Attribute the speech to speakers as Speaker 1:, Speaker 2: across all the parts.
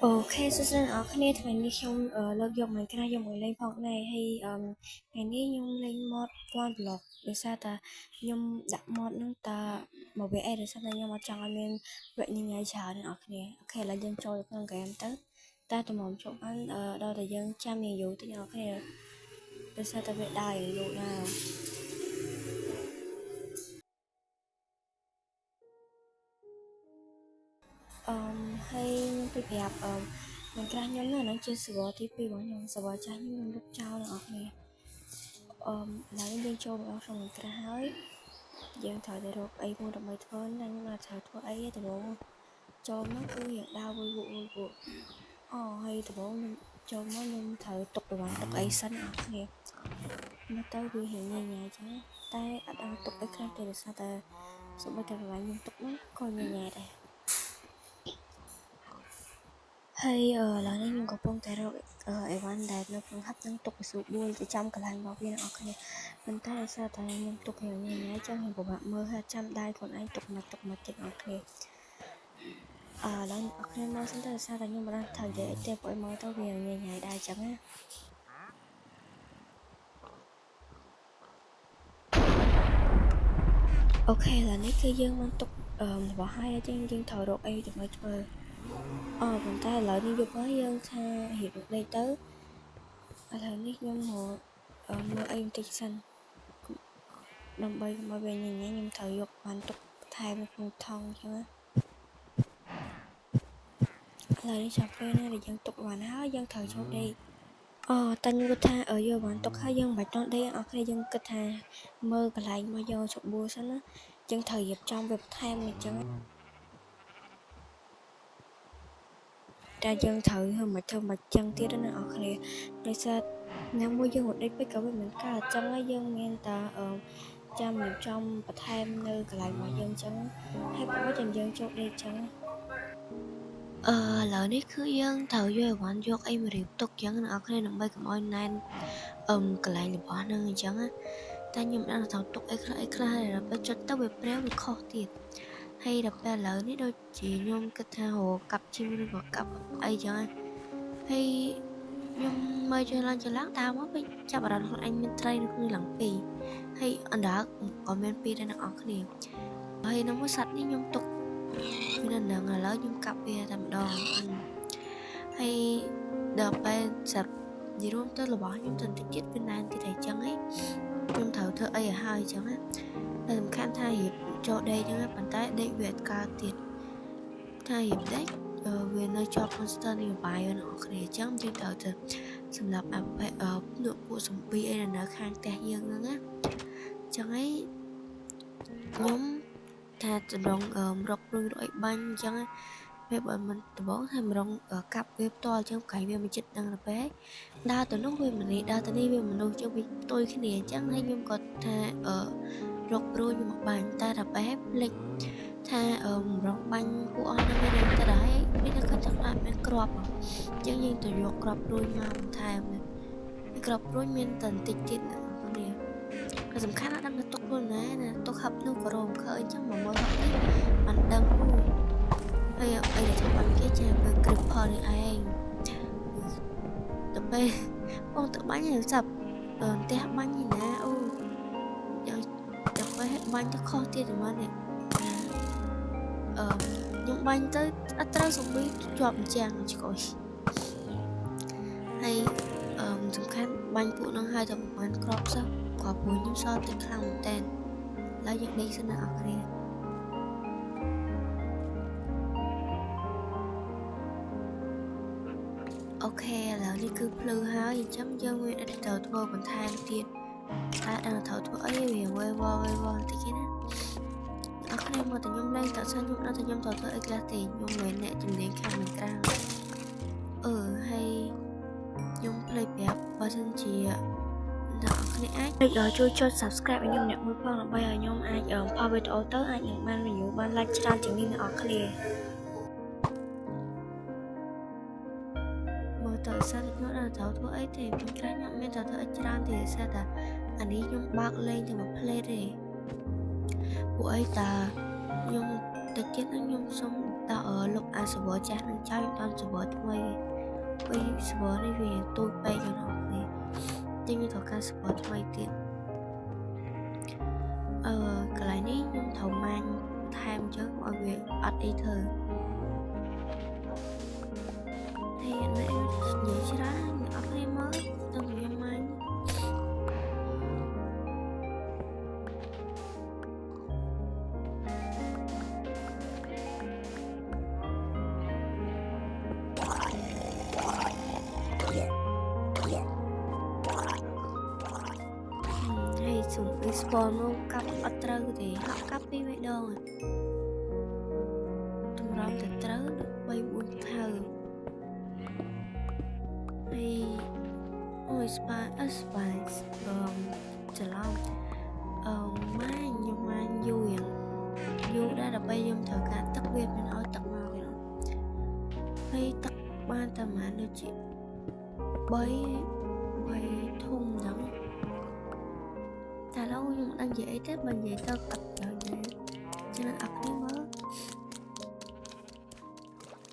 Speaker 1: OK សួស្តីអ្នកនរគ្នាថ្ងៃនេះខ្ញុំលើកយក Minecraft យកមកលេងផងដែរហើយថ្ងៃនេះខ្ញុំលេង mod One Block ដោយសារតែខ្ញុំដាក់ mod ហ្នឹងតាមកវគ្គអីដោយសារតែខ្ញុំអត់ចង់ឲ្យមានវគ្គញញ៉ៃច្រើនអ្នកនរគ្នាOK ឥឡូវយើងចូលទៅក្នុង game ទៅតែតម្រាំចូលបានដល់តែយើងចាំយ៉ាងយូរតិចអ្នកនរគ្នាដោយសារតែវាដើរយ៉ាងយូរដែរអឺហើយខ្ញុំទៅប្រាប់Minecraft ខ្ញុំហ្នឹងជា server ទី2របស់ខ្ញុំ server ចាស់ខ្ញុំលុបចោលអ្នកនរគ្នាឥឡូវយើងចូលមកដល់ក្នុង Minecraft ហើយយើងត្រូវតែរកអីមួយដើម្បីធ្វើណាខ្ញុំអត់ត្រូវធ្វើអីទេដំបូងចូលមកគឺរៀងដើរវុយវក់វុយវក់អូហើយដំបូងខ្ញុំចូលមកខ្ញុំត្រូវទុករង្វាន់ទុកអីសិនអ្នកនរគ្នាមើលទៅវារៀងញ៉ៃញ៉ៃចឹងតែអត់ដឹងទុកអីខ្លះទេដោយសារតែសូម្បីតែកន្លែងខ្ញុំទុកហ្នឹងក៏ញ៉ៃញ៉ៃដែរហើយឥឡូវនេះខ្ញុំកំពុងតែរកអីវ៉ាន់ដែលនៅក្នុង hub ហ្នឹងទុកឲ្យស្រួលបួលទៅចំកន្លែងរបស់វាអ្នកនរគ្នាប៉ុន្តែដោយសារតែខ្ញុំទុករៀងញ៉ៃញ៉ៃចឹងខ្ញុំពិបាកមើលហើយចាំដៃខ្លួនឯងទុកមកទុកមកទៀតអ្នកនរគ្នាឥឡូវអ្នកនរគ្នាមើលសិនទៅដោយសារតែខ្ញុំមិនដឹងត្រូវនិយាយអីទេព្រោះមើលទៅវាញ៉ៃញ៉ៃដែរចឹងណាOK ឥឡូវនេះគឺយើងបានទុករបស់ហើយចឹងយើងត្រូវរកអីដើម្បីធ្វើអូប៉ុន្តែឥឡូវនេះយប់ហើយយើងថារៀបដេកទៅឥឡូវនេះខ្ញុំរកមើលអីបន្តិចសិនដើម្បីកុំឲ្យវាញ៉ៃញ៉ៃខ្ញុំត្រូវយកបានទុកបន្ថែមនៅក្នុងថង់ចឹងណាឥឡូវនេះចាំពេលណាដែលយើងទុកបានហើយយើងត្រូវចូលដេកអូតែខ្ញុំគិតថាយកបានទុកហើយយើងមិនបាច់តដេកអស់គ្នាយើងគិតថាមើលកន្លែងមកយកជបួលសិនណាយើងត្រូវរៀបចំវាបន្ថែមអញ្ចឹងតែយើងត្រូវធ្វើមិនធ្វើមិនចឹងទៀតណាអស់គ្នាដោយសារញ៉ាំមួយយើងរត់ដេកពេកក៏វាមិនកើតអញ្ចឹងហើយយើងមានតែចាំរៀបចំបន្ថែមនៅកន្លែងរបស់យើងអញ្ចឹងហើយបើចាំយើងចូលដេកអញ្ចឹងឥឡូវនេះគឺយើងត្រូវយកអីវ៉ាន់យកអីមករៀបទុកអញ្ចឹងអ្នកនរគ្នាដើម្បីកុំឲ្យណែនកន្លែងរបស់ហ្នឹងអញ្ចឹងណាតែខ្ញុំដឹងថាទុកអីខ្លះអីខ្លះហើយដល់ពេលចុចទៅវាព្រាវវាខុសទៀតហើយដល់ពេលឥឡូវនេះដូចជាខ្ញុំគិតថារកកាប់ឈីមឬក៏កាប់អីចឹងហើយខ្ញុំមើលចុះឡើងចឡើងដើរមកវិញចាប់អារម្មណ៍ខ្លួនឯងមានត្រីនៅក្នុងឡើងពីរហើយអណ្ដើកក៏មានពីរដែរអ្នកនរគ្នាហើយនៅមួយសត្វនេះខ្ញុំទុកវានៅនឹងឥឡូវខ្ញុំកាប់វាតែម្ដងហើយដល់ពេលសាប់និយាយរួមទៅរបស់ខ្ញុំទៅតិចទៀតវាណែនទៀតហើយចឹងហីខ្ញុំត្រូវធ្វើអីឲ្យហើយចឹងណាតែសំខាន់ថារៀបចូលដេកចឹងណាប៉ុន្តែដេកវាអត់កើតទៀតថារៀបដេកវានៅជាប់ monster នេះបាយអ្នកនរគ្នាអញ្ចឹងយើងត្រូវទៅសម្រាប់អាពួកពួកសំពីអីដែលនៅខាងផ្ទះយើងហ្នឹងណាអញ្ចឹងហីខ្ញុំថាតម្រងរកព្រួយរកអីបាញ់អញ្ចឹងពេលបើមិនដំបងថាម្រងកាប់វាផ្ទាល់អញ្ចឹងក្រែងវាមិនចិត្តដឹងទៅពេលដើរទៅនោះវាមិននេះដើរទៅនេះវាមនុស្សអញ្ចឹងវាផ្ទុយគ្នាអញ្ចឹងហើយខ្ញុំក៏ថារកព្រួយខ្ញុំមកបាញ់តែដល់ពេលភ្លេចថាម្រងបាញ់ពួកអស់ហ្នឹងវាទៅដល់ហើយវាទៅគិតថាខ្លាចមានគ្រាប់អញ្ចឹងយើងទៅយកគ្រាប់ព្រួយមកបន្ថែមគ្រាប់ព្រួយមានតែបន្តិចទៀតអ្នកនរគ្នាតែសំខាន់អត់ដឹងថាទុកខ្លួនណាណាទុកហឹបនោះក៏រកមិនឃើញអញ្ចឹងមកមើលហឹបនេះមិនដឹងអូហើយអីដែលចាំបាញ់គេចេះពេល creeper នេះឯងដល់ពេលបងទៅបាញ់ហើយចាប់ផ្ទះបាញ់ឯណាអូយ៉ាងដល់ពេលបាញ់ទៅខុសទៀតហ្មងនេះខ្ញុំបាញ់ទៅអត់ត្រូវសំពីជាប់អញ្ចឹងឆ្កយហើយសំខាន់បាញ់ពួកនឹងហើយតែប្រហែលគ្រាប់សោះគ្រាប់មួយខ្ញុំសល់តិចខ្លាំងមែនតើឡើយយើងដេកសិនណាអរគ្នាOK ឥឡូវនេះគឺភ្លឺហើយអញ្ចឹងយើងមានអីត្រូវធ្វើបន្ថែមទៀតតែដឹងត្រូវធ្វើអីវាវេវវេវបន្តិចណាអរគ្នាមកតែខ្ញុំលេងតើសិនខ្ញុំដឹងថាខ្ញុំត្រូវធ្វើអីខ្លះទេខ្ញុំមិនមែនអ្នកជំនាញខាង Minecraft ហើយខ្ញុំភ្លេចប្រាប់បើសិនជាអ្នកនរគ្នាអាចជួយចុច Subscribe ឲ្យខ្ញុំអ្នកមួយផងដើម្បីឲ្យខ្ញុំអាចផុសវីដេអូទៅអាចនឹងបាន view បាន like ច្រើនជាងនេះអ្នកនរគ្នាមើលទៅសិនខ្ញុំអត់ត្រូវធ្វើអីទេពេលខ្លះខ្ញុំមានត្រូវធ្វើអីច្រើនទេសិតតែអានេះខ្ញុំបើកលេងតែមួយផ្លេតទេពួកអីតាខ្ញុំ តិចទៀតនឹងខ្ញុំសុំដកលុបអា server ចាស់នឹងចោលខ្ញុំតាម server ថ្មីពេល server នេះវាទូចពេកអ្នកនរគ្នាចឹងខ្ញុំត្រូវការ server ថ្មីទៀតអឺកន្លែងនេះខ្ញុំត្រូវ mine ថែមចឹងឲ្យវាអត់អីធ្វើហើយអានេះនិយាយច្រើនអ្នកនរគ្នាមើលទៅខ្ញុំ mine ហើយសុំ spawn មកកាប់អត់ត្រូវទេហក់កាប់ពីរបីដងតម្រាំតែត្រូវ3 4ថៅហើយអូយស្ប៉ាអស្ប៉ាអឺច្រឡំអឺម៉ាញខ្ញុំម៉ាញយូរយ៉ាងយូរដែរដើម្បីខ្ញុំត្រូវការទឹកវាមិនឲ្យទឹកមកទេហើយទឹកបានតែប្រហែលដូចជា3ធុំហ្នឹងតែឡូវខ្ញុំមិនដឹងនិយាយអីទេបើនិយាយទៅអត់យល់ដែរចឹងអ្នកគ្នាមើល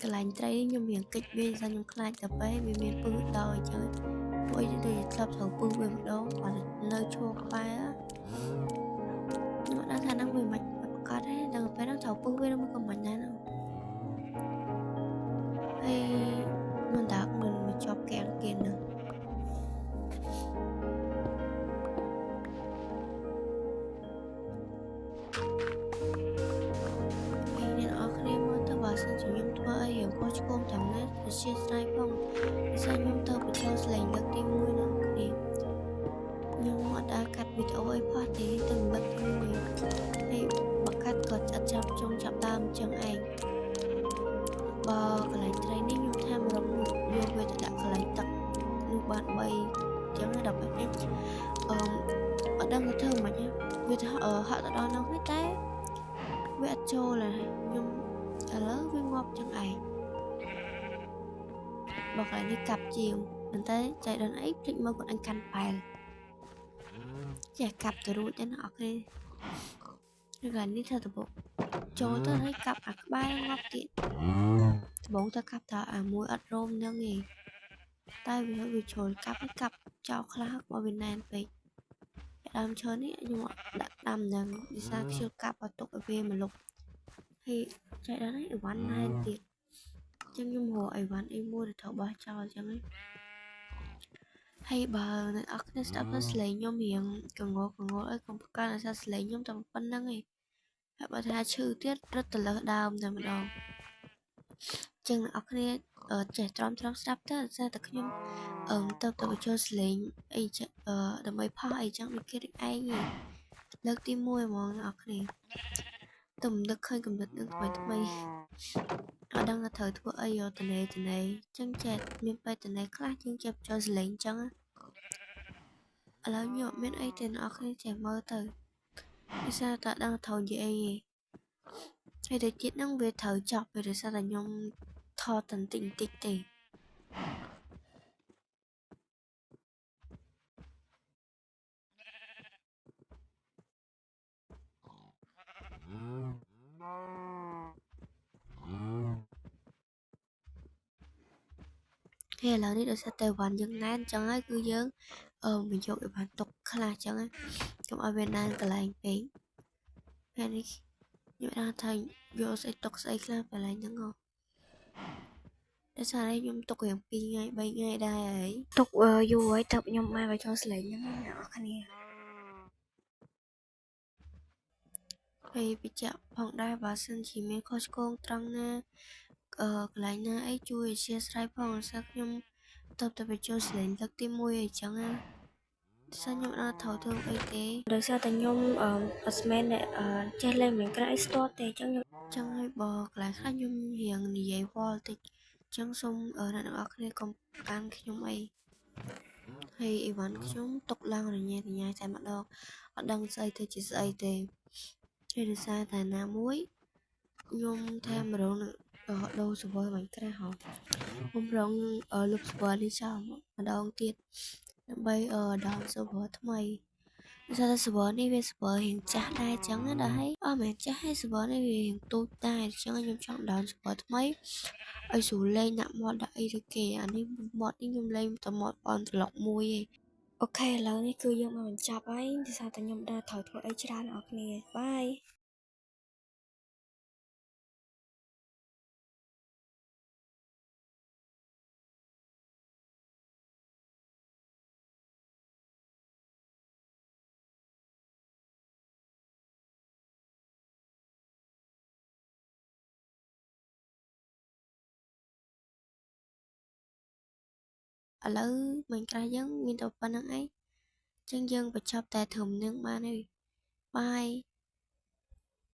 Speaker 1: កន្លែងត្រីខ្ញុំរៀងកិច្ចវាថាខ្ញុំខ្លាចតែពេលវាមានពឹសដល់អញ្ចឹងពួកអីដូចធ្លាប់ត្រូវពឹសវាម្ដងគាត់នៅឈរក្បែរខ្ញុំអត់ដឹងថានឹងវាមិនប្រកាសទេដល់ពេលហ្នឹងត្រូវពឹសវានឹងក៏មិនដែរហ្នឹងហើយមិនដាក់មិនមកជាប់កាំងគេហ្នឹងហើយអ្នកនរគ្នាមើលទៅបើសិនជាខ្ញុំធ្វើអីរៀងខុសឆ្គងទាំងនេះអធិស្ឋានផងដោយសារខ្ញុំទៅបញ្ចូលសលេងលើកទី1អ្នកគ្នាខ្ញុំអត់ដែលកាត់វីដេអូអីផុសទេទៅលើកទី1ហើយបើកាត់ក៏អត់ចាប់ចុងចាប់ដើមអញ្ចឹងឯងបើកន្លែងត្រីនេះខ្ញុំថាមករំយកវាទៅដាក់កន្លែងទឹកនោះបាន3អញ្ចឹងដល់ពេលនេះអឺអត់ដឹងទៅធ្វើមិនវាទៅហក់ទៅដល់នោះទេតែវាអត់ចូលហើយខ្ញុំឥឡូវវាងាប់ចឹងឯងបើកន្លែងនេះកាប់ជាងប៉ុន្តែចៃដន្យអីភ្លេចមើលគាត់អញកាន់ប៉ែលចេះកាប់ទៅរួចទេណាអរគ្នាកន្លែងនេះថាដបចូលទៅហើយកាប់អាក្បែរងាប់ទៀតដបងទៅកាប់ថាអាមួយអត់រោមហ្នឹងឯងតែវាជ្រុលកាប់ហើយកាប់ចោលខ្លះបើវាណែនពេកដើមឈើនេះខ្ញុំដាក់ដាំហ្នឹងដោយសារខ្ជិលកាប់ឲ្យទុកឲ្យវាមកលុបហើយចៃដល់នេះអីវ៉ាន់ណែនទៀតចឹងខ្ញុំរកអីវ៉ាន់អីមួយដែលត្រូវបោះចោលចឹងឯងហើយបើអ្នកនរគ្នាស្ដាប់ទៅសលេងខ្ញុំរៀងកងកងអីកុំប្រកាន់អាសាសលេងខ្ញុំតែប៉ុណ្្នឹងឯងហើយបើថាឈឺទៀតរត់ទៅលើដើមតែម្ដងចឹងអ្នកនរគ្នាចេះទ្រាំទ្រាំស្ដាប់ទៅដោយសារតែខ្ញុំទៅទៅបញ្ចូលសលេងអីដើម្បីផុសអីចឹងដូចគេដូចឯងឯងលើកទី1ហ្មងអ្នកនរគ្នាទៅមិននឹកឃើញកំណត់នឹងថ្មីថ្មីអត់ដឹងថាត្រូវធ្វើអីយកតនេតនេចឹងចេះមានពេលតនេខ្លះជាងចេះបញ្ចូលសលេងចឹងឥឡូវខ្ញុំអត់មានអីទេអ្នកនរគ្នាចេះមើលទៅដោយសារតែដឹងត្រូវនិយាយអីឯងហើយទៅទៀតហ្នឹងវាត្រូវចប់ពេលដោយសារតែខ្ញុំថតតែបន្តិចបន្តិចទេហើយឥឡូវនេះដោយសារតែវ៉ាន់យើងណែនចឹងហើយគឺយើងមកយកអីវ៉ាន់ទុកខ្លះចឹងកុំឲ្យវាណែនកន្លែងពេកហើយនេះខ្ញុំដឹងថាយកស្អីទុកស្អីខ្លះកន្លែងហ្នឹងហ៎ដោយសារនេះខ្ញុំទុករៀង2ថ្ងៃ3ថ្ងៃដែរហើយទុកយូរហើយទៅខ្ញុំបានបញ្ចូលសលេងហ្នឹងអ្នកនរគ្នាហើយបញ្ជាក់ផងដែរបើសិនជាមានខុសឆ្គងត្រង់ណាកន្លែងណាអីជួយអធិស្ឋានផងដោយសារខ្ញុំទៅតែបញ្ចូលសលេងលើកទី1អីចឹងណាដោយសារខ្ញុំអត់ត្រូវធ្វើអីទេដោយសារតែខ្ញុំអត់មែនចេះលេងមិនក្រៅអីស្ទាត់ទេចឹងចឹងហើយបើកន្លែងខ្លះខ្ញុំរៀងនិយាយវល់តិចចឹងសូមអ្នកទាំងអស់គ្នាកុំកាន់ខ្ញុំអីហើយអីវ៉ាន់ខ្ញុំទុកឡើងរញ៉េរញ៉ៃតែម្ដងអត់ដឹងស្អីទៅជាស្អីទេហើយដោយសារតែណាមួយខ្ញុំថាម្ដងនឹងដូរ server មិនក្រាស់ហ៎ខ្ញុំរងលុប server នេះចោលម្ដងទៀតដើម្បី down server ថ្មី សារតែ server នេះវា server រៀងចាស់ដែរចឹងណាដល់ហើយអត់មែនចាស់ទេ server នេះវារៀងទូចដែរអញ្ចឹងខ្ញុំចង់ down server ថ្មីឲ្យស្រួលលេងដាក់ mod ដាក់អីដូចគេអានេះ mod នេះខ្ញុំលេងតែ mod អនប្លុកមួយឯង OK ឥឡូវនេះគឺយើងមកបញ្ចប់ហើយដោយសារតែខ្ញុំដើរត្រូវធ្វើអីច្រើនអ្នកគ្នា bye ឥឡូវ Minecraft យើងមានតែប៉ុណ្្នឹងឯងចឹងយើងបញ្ចប់តែត្រឹមនឹងបានហើយ bye.